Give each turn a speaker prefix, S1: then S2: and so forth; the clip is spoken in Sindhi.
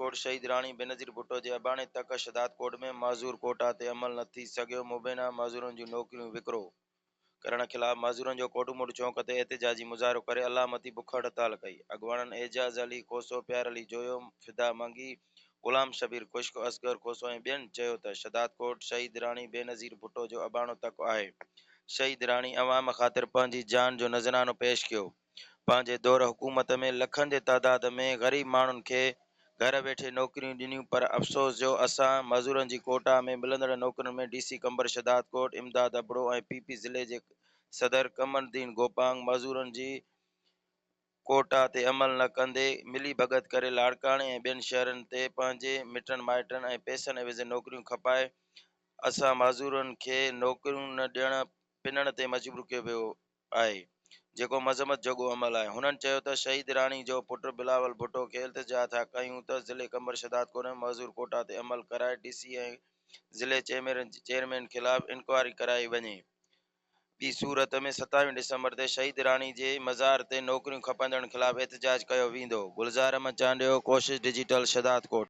S1: شهدادڪوٽ، شهيد راڻي بينظير ڀٽو جي اباڻي تڪ شهدادڪوٽ ۾ معذور ڪوٽا تي عمل نه ٿي سگهيو، مبينا معذورن جون نوڪريون وڪرو ڪرڻ خلاف معذورن جو ڪوٽوموڙ چونڪ تي احتجاجي مظاهرو ڪري علامتي بک هڙتال ڪئي. اڳواڻن اعجاز علي کوسو، پيار علي جويو، فدا منگي، غلام شبير خشڪ، اصغر کوسو ۽ ٻين چيو ته شهدادڪوٽ شهيد راڻي بينظير ڀٽو جو اباڻو تڪ آهي، شهيد راڻي عوام خاطر پنهنجي جان جو نذرانو پيش ڪيو، پنهنجي دور حڪومت ۾ لکن جي تعداد ۾ غريب ماڻهن کي گهر ويٺي نوڪريون ڏنيون پر افسوس جو اسان معذورن جي ڪوٽا ۾ ملندڙ نوڪرين ۾ D C Qambar Shahdadkot Imdad Abro ۽ P P ضلعي جي صدر قمرالدين گوپانگ معذورن جي ڪوٽا تي عمل نه ڪندي ملي ڀڳت ڪري لاڙڪاڻي ۽ ٻين شهرن تي پنهنجي مٽن مائٽن ۽ پئسن عيوض نوڪريون کپائي اسان معذورن کي نوڪريون نه ڏيڻ پنڻ تي مجبور ڪيو ويو آهي جيڪو مذمت جوڳو عمل آهي. هنن چيو ته شهيد راڻي جو پٽ بلاول ڀٽو کي التجا ٿا ڪيون ته ضلعي قمبر شهدادڪوٽ ۾ معذور ڪوٽا تي عمل ڪرائي ڊي سي ۽ ضلعي چيئرمين خلاف انڪوائري ڪرائي وڃي ٻي صورت ۾ ستاويهه ڊسمبر تي شهيد راڻي جي مزار تي نوڪريون کپندڙن خلاف احتجاج ڪيو ويندو. گلزار احمد چانڊيو، ڪوشش ڊجيٽل، شهدادڪوٽ.